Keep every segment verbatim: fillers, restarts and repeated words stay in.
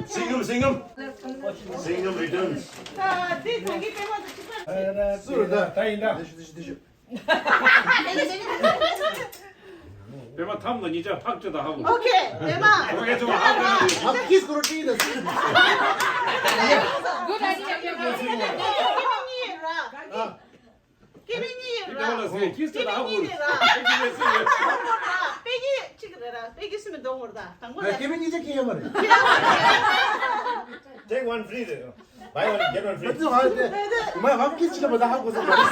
Singham, Singham. Singham returns. པདྨ་ཐམ་ལ་ཉིས་ཆ་ཧག་ཅི་དང་ཧ་གོ། ཨོ་ཁེ། པདྨ། ཨོ་ཁེ། ཚང་མ་ཧ་གོ་ན་ཡོད། ཨ་ཁིས་ཀོ་རོ་ཏི་ན་སི། Good idea. སྐྱེ་དམན་གཉིས་ར། སྐྱེ་དམན་གཉིས་ར། ཁྱི་ལ་ཟེར། ཁྱི་ལ་ཟེར། དཔེ་གི་གཅིག་རེད་ར། དཔེ་གི་སུ་མི་འདོང་བར་ད་དང་པོ་ད། སྐྱེ་དམན་གཉིས་ཆ་ཁྱི་ཡོད་མ་རེད། Take one free རེད། Buy one get one free. མ་ཧབ་ཀི་ཅི་ལ་མ་ད་ཧ་གོ་ས་མ་རེད།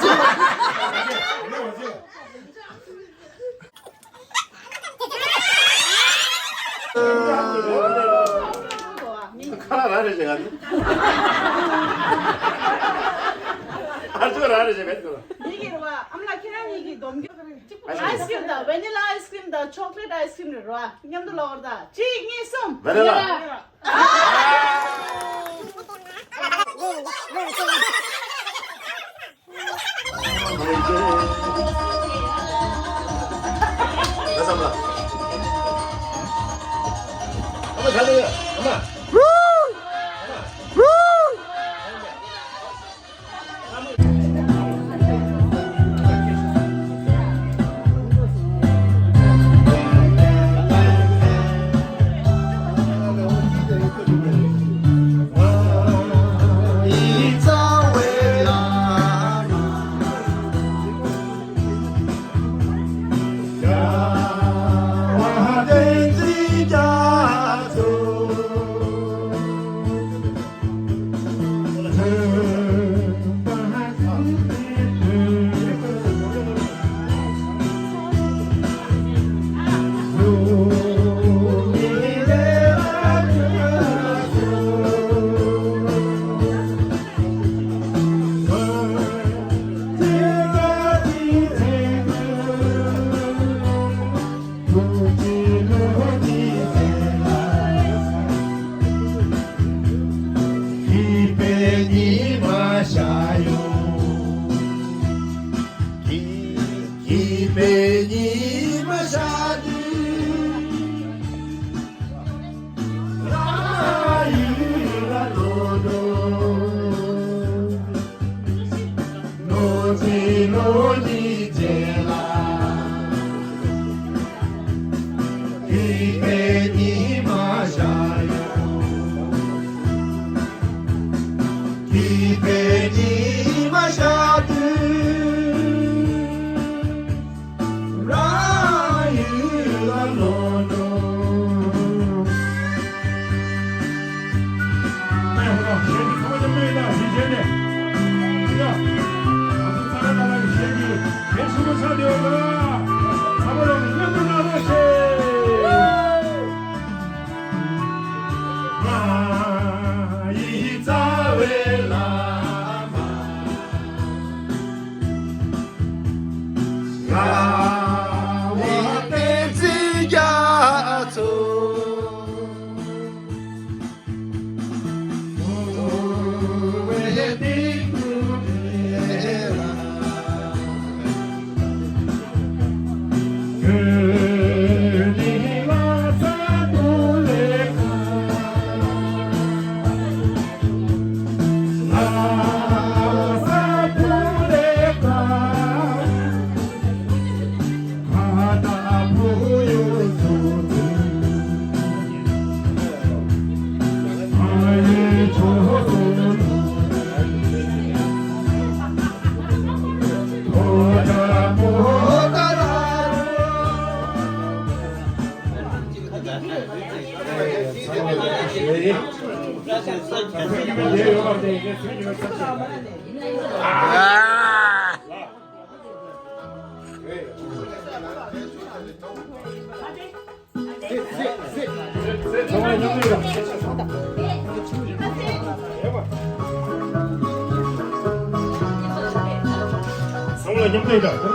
ཁ་ར་རེ་ཞེ་ག་ཨ་ཅོ་ར་རེ་ཞེ་ག་ཨ་ཅོ་ར། ཡི་གེ་ར་བ། ཨམ་ལ་ཁྱེད་རང་གཉིས་ཀྱི་སྡོམ་རྒྱུ། ཨའི་སི་ཀྲིམ་དང་ཝེ་ནི་ལ་ཨའི་སི་ཀྲིམ་དང་ཅོག་ལེཊ་ཨའི་སི་ཀྲིམ་རེད་ར་བ། མཉམ་དུ་ལོག་ར་ད། གཅིག་གཉིས་གསུམ། ཝེ་ནི་ལ།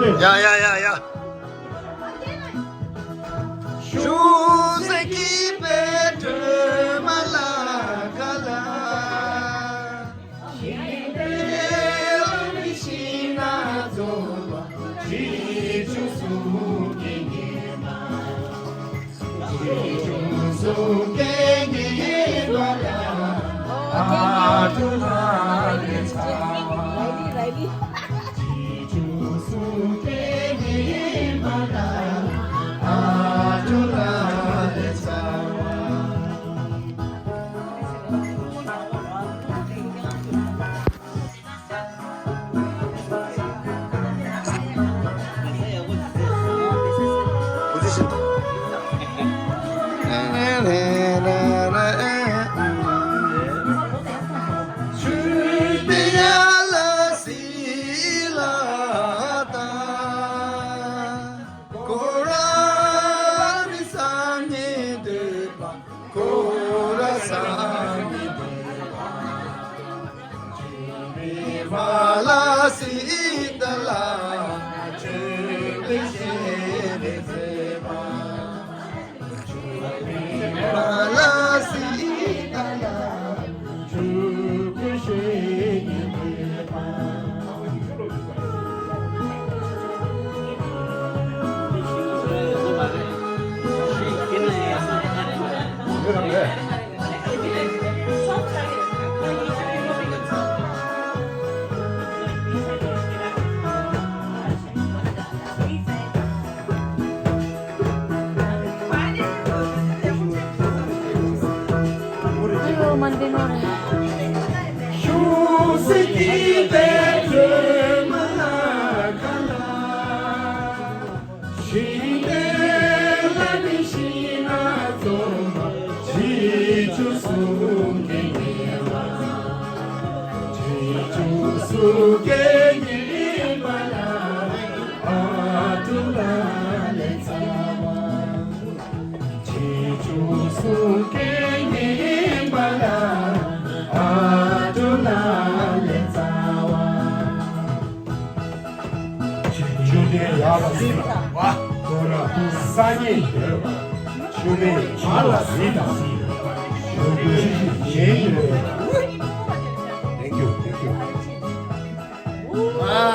ཡ་ཡ་ཡ་ཡ། ཆུ་ལྡན་ཡར་ལ་སྲིད་དང་། ཁོ་ར་སང་ཉིན་ཡོད་པ། ཆུ་ལྡན་མར་ལ་སྲིད་དང་། ཆུ་ལྡན་ཡིན་ཡོད་པ། Thank you, thank you. Wow.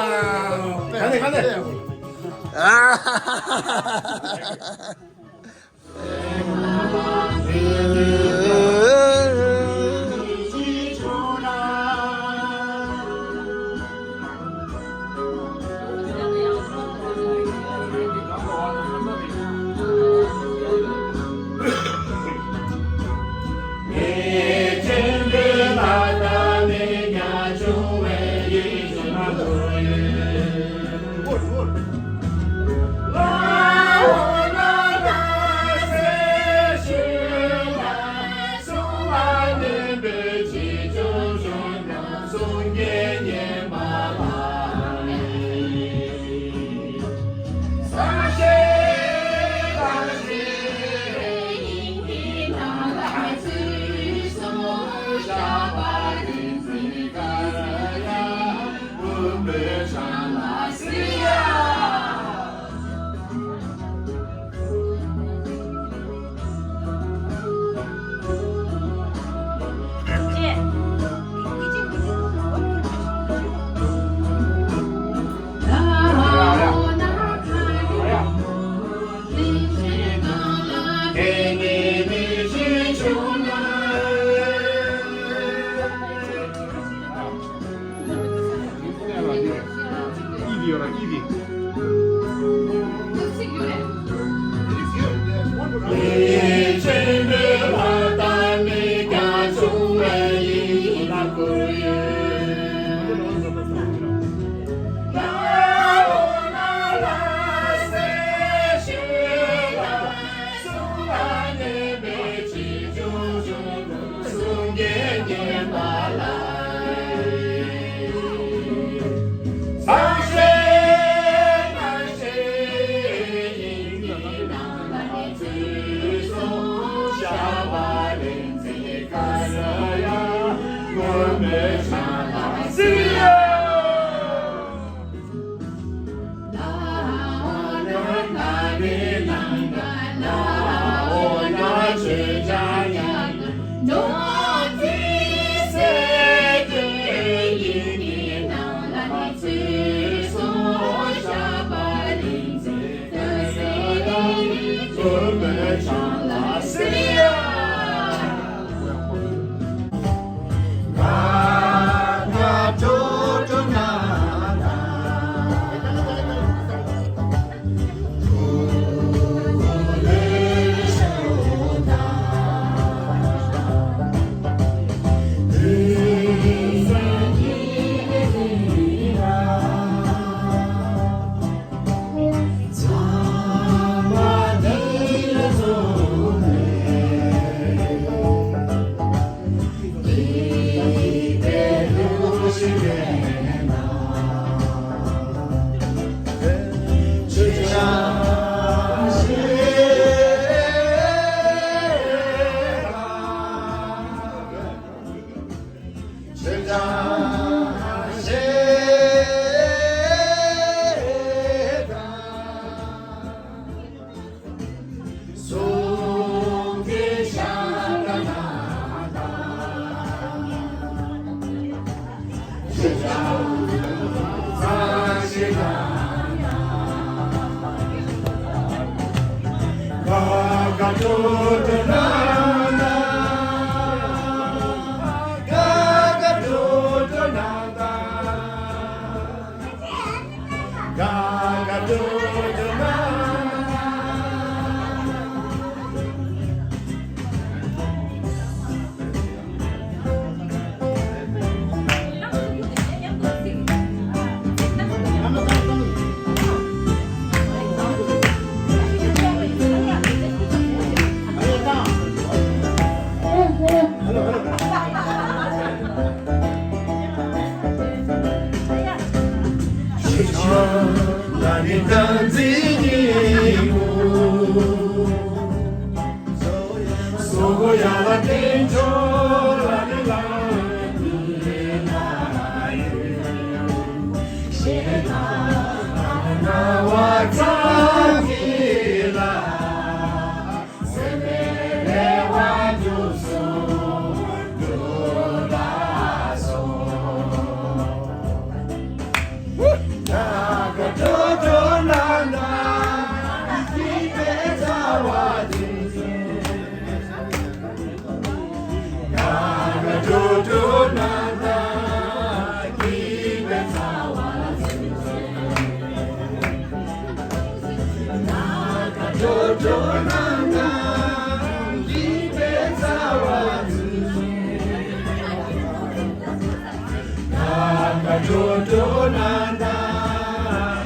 གཞན་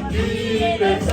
གཉིས་པ་དེ་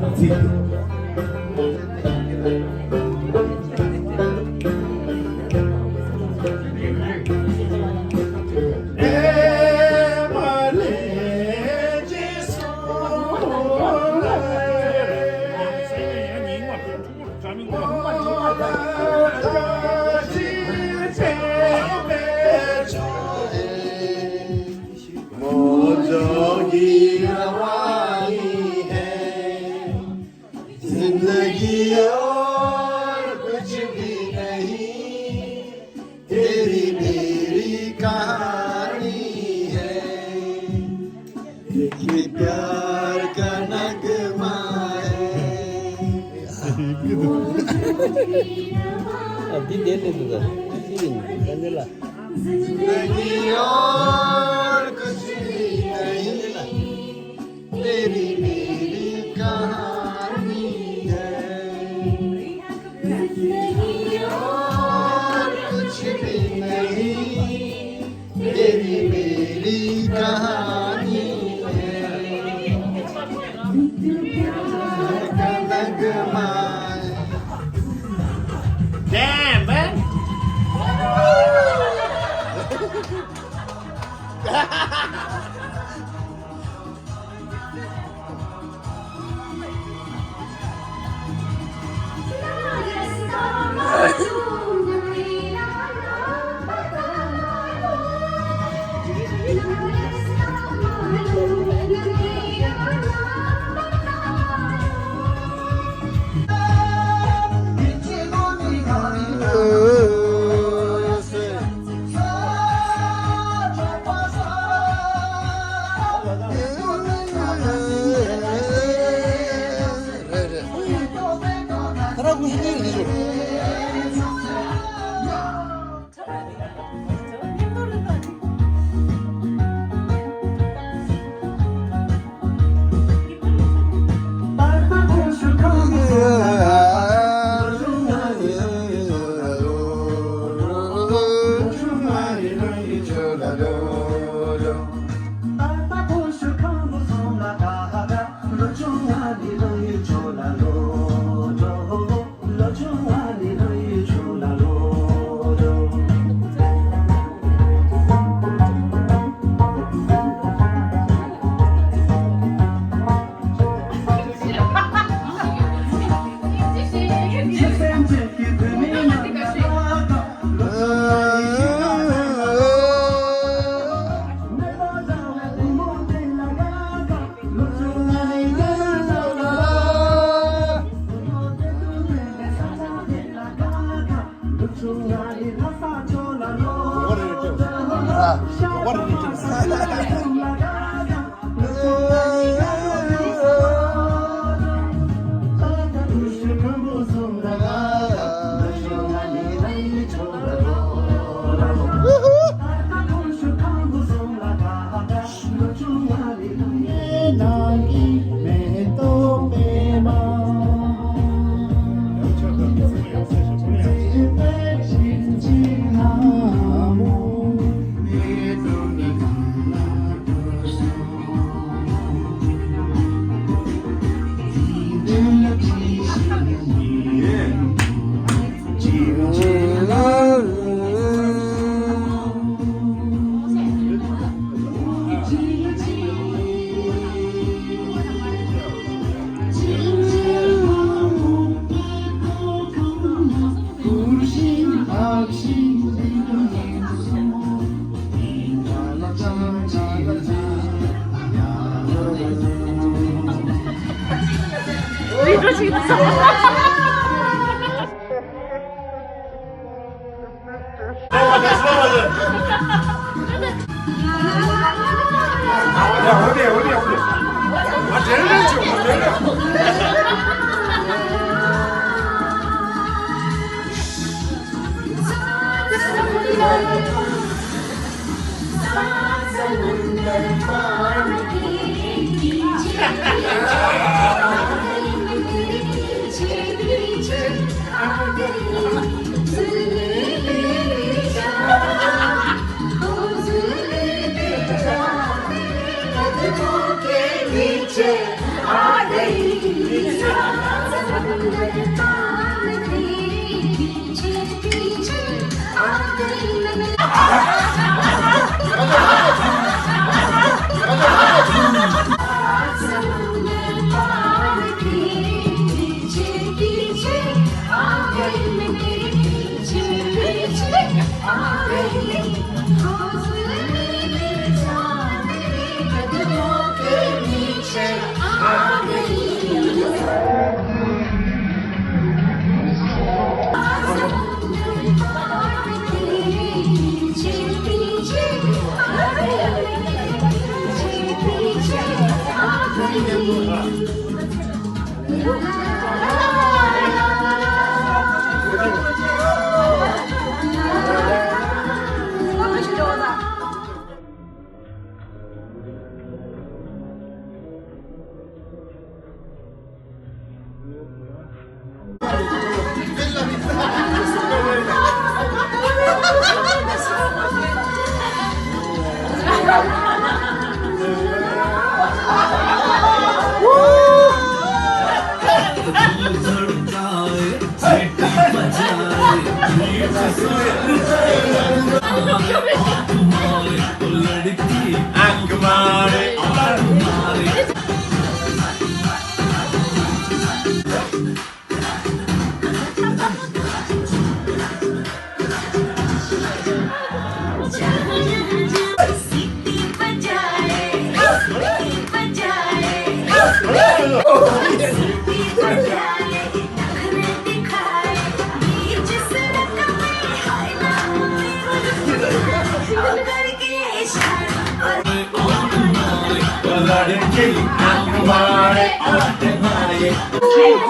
ལ་ཚིག་དེ། जिंदगी और कुछ भी नहीं, तेरी मेरी कहानी है। ये प्यार का नगमा है। अभी दे दे तू तो। जिंदगी और कुछ भी नहीं, तेरी मेरी कहानी है। जिंदगी और कुछ भी नहीं, तेरी मेरी कहानी है। प्यार का नगमा है। Damn, man.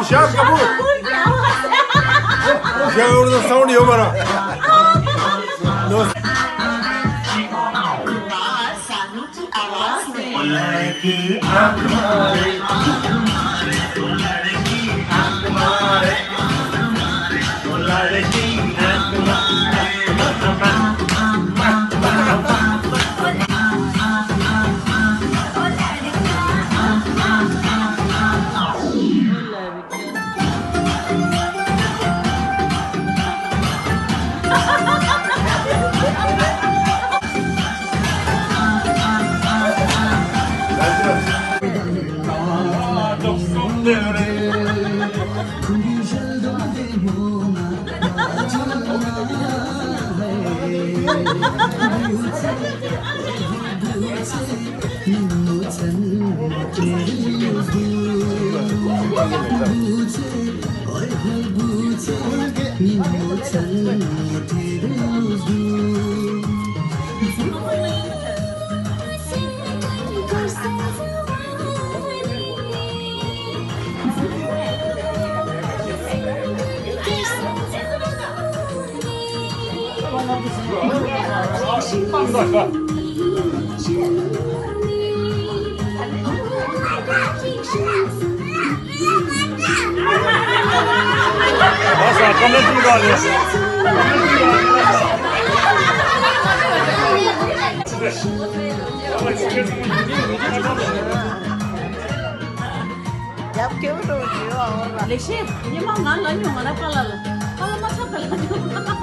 ཞག་དཀར་པོ། ཞག་ཡོང་ན་སའུན་ཌི་ཡོད་མ་རེད། ནོ། རྒྱབ་སྐྱོར་རོགས་ཞུ་བ་འོ་ལ། ལེགས་བཤད། ཉི་མ་ང་ལ་ཉོ་ང་ལ་པཱ་ལགས་ལ། པཱ་ལགས་མ་ཚབ་པཱ་ལགས་ཉོ།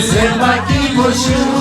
སེམས་པ་སྐྱིད་པོ་ཞུ།